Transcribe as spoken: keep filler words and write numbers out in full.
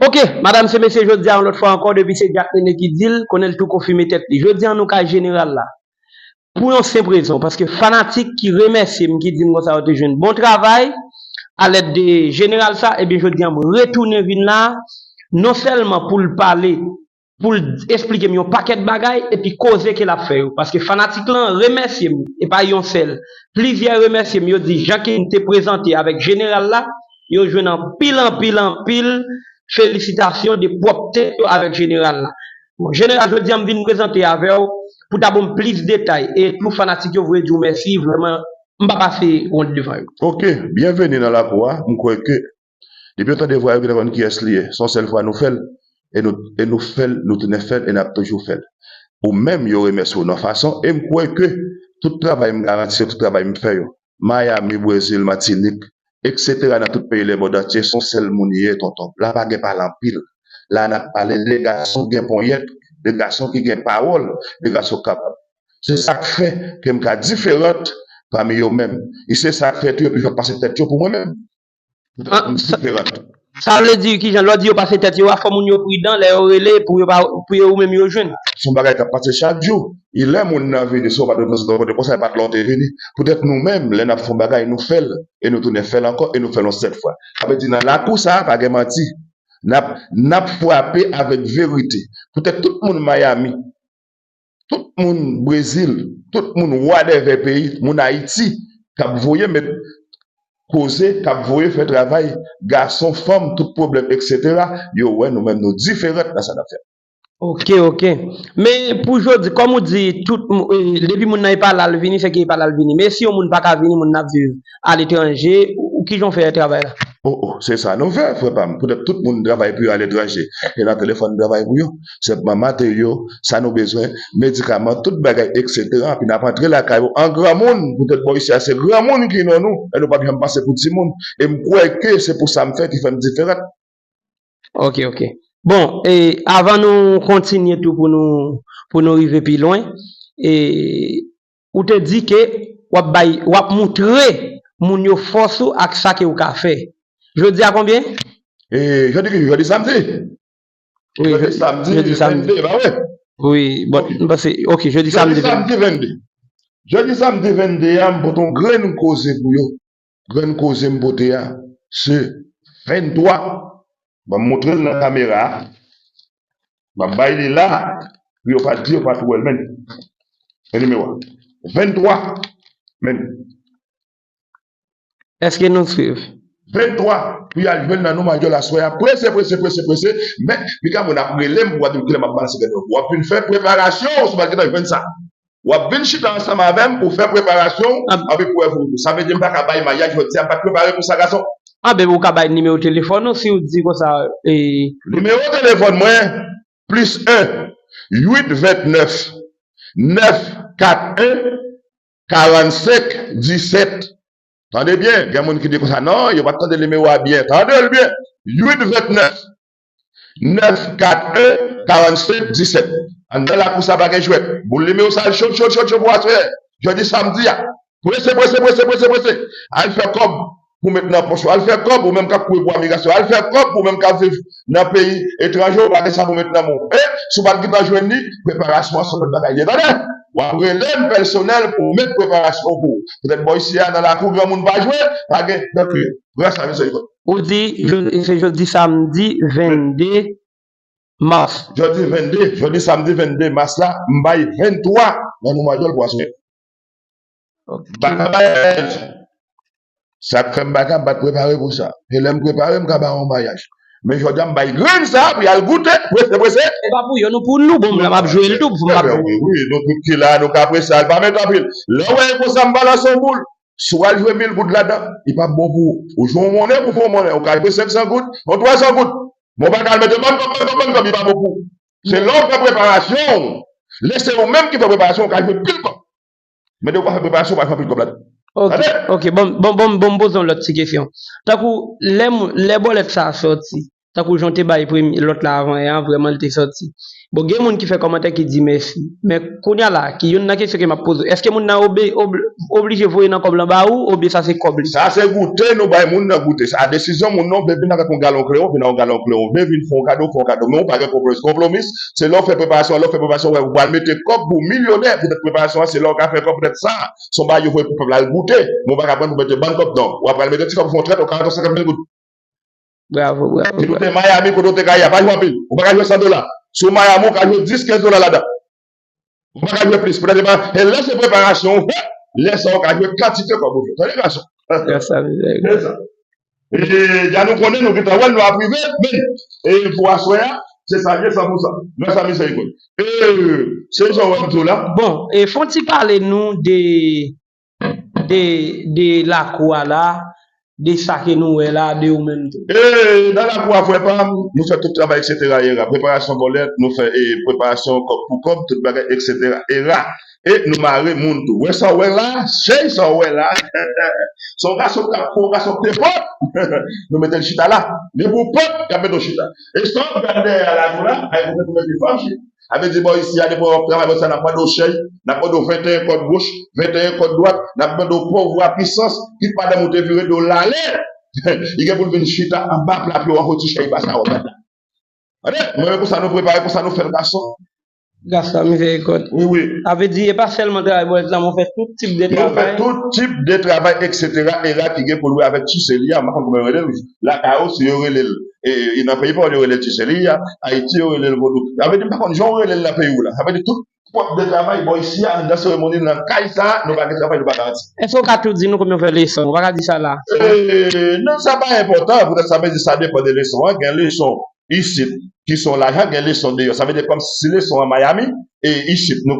Ok, madam se mesye, jodi a yon lòt fwa ankò, depi se Jack Nene ki di l, konnen l tou konfime tèt li. Jodi a nou kay jeneral la. Pou yon senp rezon, paske fanatik ki remèsye m, ki di m konsa yo te jwenn bon travay, alèd de jeneral sa, ebyen jodi a m retounen vin la, non sèlman pou l pale, pou l esplike m yon pakèt bagay, epi koze ke l ap fè yo. Paske fanatik lan remèsye m, e pa yon sèl. Plizyè remèsye m, yo di jan ke m te prezante avèk jeneral la, yo jwenn anpil, anpil, anpil felisitasyon de pwòp tèt yo avèk jeneral la. Bon, jeneral, jodi a m vin prezante avè w pou ta ban m plis detay. E tou fanatik yo voye di w mèsi, vrèman, m pa pase wont devan yo. Ok, byenveni nan lakou a. M kwè ke depi yo tande vwa yo, yo gentan konn kiyès li ye. Se yon sèl fwa nou fè l, e nou, e nou fè l, nou tounen fè l, e n ap toujou fè l. Ou menm, yo remèsye w nan fason, e m kwè ke tout travay m garanti, tout travay m fè yo, Miami, Brezil, Matinik, et cetera, nan tout peyi lemond antye, se yon sèl moun ye, tonton. La pa gen pale anpil. La n ap pale de gason gen ponyèt, de gason ki gen pawòl, de gason kapab. Se sa k fè ke m ka diferan pami yo menm. E se sa k fè tou yo toujou ap pase tèt yo pou mwen menm. Poutèt m diferan. Sa vle di kijan? Lè w di yo pase tèt yo a, fò moun yo pridan lè yo rele pou yo pa, pou yo ou menm yo jwenn. Se yon bagay k ap pase chak jou. E lè moun nan vini, si w pa t reprezante w kote konsa, e pa t la w te vini. Poutèt nou menm, lè n ap fè yon bagay, nou fè l, e nou tounen fè l ankò, e nou fè l yon sèt fwa. Sa vle di, nan lakou sa a, pa gen manti. N ap, n ap frape avèk verite. Poutèt tout moun Miami, tout moun Brezil, tout moun whatever peyi, moun Ayiti, k ap voye met koze, k ap voye fè travay, gason, fanm, tout pwoblèm, et cetera, yo wè nou menm nou diferan nan sa n ap fè. Ok, ok. Men pou jodi, kòm ou di, tout, eh, depi moun nan e pa la l vini, se ke e pa la l vini. Men si yon moun pa ka vini, moun nan ap viv aletranje, ou, ou kijan w fè travay la? Oh, oh, se sa nou fè, frè pa m. Poutèt tout moun travay pou yo aletranje. E nan telefòn travay pou yo. Senpman materyò, sa nou bezwen, medikaman, tout bagay, et cetera. Epi n ap antre lakay ou an granmoun. Poutèt bò isi a, se granmoun ki non nou. E nou p ap janm pase pou timoun. E m kwè ke se pou sa m fè ki fè m diferan. Ok, ok. Bon, e avan nou kontinye tou pou nou, pou nou rive pi lwen, e ou te di ke w ap bay, w ap moutre moun yo fòs ou ak sa ke ou ka fè. Jodi a konbyen? E, jodi ki jou? Jodi samdi? Wi, jodi samdi, vennde, pa vre? Wi, bon, m panse, ok, jodi samdi vennde. Jodi samdi vennde a, m pote yon grenn koze pou yo. Grenn koze m pote a, se venntwa. Ban m montre l nan kamera a. M ap bay li la, pou yo pa di yo pa t wè l, men. Men nimewo a. Venntwa. Men. Èske nou swiv? Venntwa, pou y al jwenn nan Nou Mayòl aswè a. Prese, prese, prese, prese. Men, piga moun ap rele m pou w ap di m kilè m ap balanse gade yo. W ap vin fè preparasyon w, si w pa t gentan jwenn sa. W ap vin chita ansanm avè m pou fè preparasyon w, anpi pou w fè vou. Sa vle di m pa ka bay maryaj jodi a, m pa t prepare pou sa, gason. Anben, ou ka bay nimewo telefòn ou si w di konsa, e. Nimewo telefòn mwen, plis en, uit vennèf, nèf kat en, karannsenk disèt. Tande byen, gen moun ki di konsa, non, yo pa t tande nimewo a byen. Tande l byen, uit vennèf, nèf kat en, karannsenk disèt. Anndan lakou sa pa gen jwèt. Boul nimewo sa cho, cho, cho, cho pou aswè. Jodi samdi a. Prese, prese, prese, prese, prese. Al fè kòb pou met nan pòch ou. Al fè kòb ou menm k ap kouri pou imigrasyon. Al fè kòb ou menm k ap viv nan peyi etranje, ou pa gen sa pou met nan men w. E, si w pa t gentan jwenn li, preparasyon an se yon lòt bagay li ye, tande. W ap rele m pèsonèl pou m met preparasyon pou ou. Poutèt bò isi a, nan lakou, granmoun pa jwe, pa gen, donk, pran sa, mizèrikòd. Ou di, jo-, se jodi samdi vennde mas. Jodi vennde, jodi samdi vennde mas la, m bay venntwa nan Nou Mayòl pou aswè. Ok. M pa ka bay maryaj. Sa k fè m pa ka, m pa t prepare pou sa. E lè m prepare, m ka ba w yon maryaj. Men jodi a, m bay grenn sa pou y al goute, prese, prese. E pa pou yo, nou pou nou. Bon, m la, m ap jwe l tou, pou m ap. Wi, wi, nou tout ki la, nou ka prese, al pa met anpil. Lè w wè e konsa, m balanse yon boul. Si w al jwe mil goud ladan, li p ap bon pou ou. Ou jwe yon monnen, ou fè yon monnen, ou ka jwe senk san goud, yon twa san goud. Men w pa ka al mete bann kòb, bann kòb, bann kòb, li pa bon pou ou. Se lè w fè preparasyon w. Lè se ou menm ki fè preparasyon w, ou ka jwe pil kòb. Men depi w pa fè preparasyon, w pa fè anpil kòb ladan. Ok, ok, bon, bon, bon, bon, m poze yon lòt ti kesyon. Tankou, lè moun, lè bòlèt sa a sòti, Tankou jan w te bay premye, lòt la avan yè a, vrèman li te sòti. Bon, gen moun ki fè kòmantè ki di mèsi. Men kounye a la, ki youn nan kesyon ke m ap poze w, èske moun nan obe, ob, oblije voye nan kòb lan ba ou, oubyen sa se kòb li? Sa se goute, nou bay moun nan goute. Sa desizyon moun nan, w vle vin avèk yon galon kleren, vin ak yon galon kleren. W vle vin fè yon kado, fè yon kado. Men w pa gen konpwomis. Konpwomis, se lè w fè preparasyon, lè w fè preparasyon, w pral mete kòb pou milyonè, poutèt preparasyon an, se lè w ka fè kòb poutèt sa. Se yon bagay yo voye pou pèp la al goute. Men w pa ka pran pou mete bann kòb, non. W ap pral mete ti kòb, fè yon trant, yon karant, yon senkant mil goud. Bravo, bravo, bravo. Epi ou te Miami, kote w te ka ye a, pa jwe anpil. Ou pa ka jwe san dola. Si w Miami, ou ka jwe dis, kenz dola ladan. Ou pa ka jwe plis. Poutèt se pa, e lè se preparasyon, lè sa ou ka jwe kantite kòb ou jwe. Tande gason. Grasa mizèrikòd. Se sa. E, dja nou konnen, nou gentan wè l, nou ap rive, men, e pou aswè a, se sa l ye san pou san. Grasa mizèrikòd. E, se jan w wè m di w la. Bon, e fè yon ti pale nou de de, de lakou a la, de sa ke nou wè la, de ou menm tou. E nan lakou a, frè pa m, nou fè tout travay, et cetera, et cetera. Preparasyon bòlèt, nou fè e, preparasyon kòb pou kòb, tout bagay, et cetera, et cetera. E nou mare moun tou. Wè sa w wè la, chèy sa w wè la. Se yon gason k ap, yon gason k te pòv. Nou mete l chita la. Depi w pòv, y ap mete w chita. E sa w ap gade dèyè a la, tou la, ay, nou mete fanm chita. Sa vle di bò isi a, depi w ap travay bò sa, n ap mande w chèy, n ap mande w venteyen kòd goch, venteyen kòd dwat, n ap mande w pòv ou a pisans, kit madanm ou te vire do l ale, li gen pou l vin chita anba pla pye w a, fò ti chèy pase a w ap gad la. Tande, mwen menm konsa nou prepare, konsa nou fè l gason. Grasa mizèrikòd. Wi, wi. Sa vle di, e pa sèlman travay bòlèt la, men w fè tout tip de travay. Nou fè tout tip de travay, et cetera, et cetera, ki gen pou l wè avèk ti seli a, m pa konn kòman yo rele l, lakay ou, si yo rele l. E, e nan peyi pa w yo rele l ti seli a, Ayiti yo rele l vodou. Sa vle di m pa konn jan w rele l nan peyi w la. Sa vle di tout pòt de travay bò isi a, anndan seremoni, nan kay sa, nou pa gen travay, nou pa garanti. Èske w ka tou di nou konbyen w fè leson? Ou pa ka di sa la. E, non, sa pa enpòtan, poutèt sa vle di sa depann de leson an. Gen leson isit ki se yon lajan, gen leson deyò. Sa vle di kòm si leson an Miami, e isit nou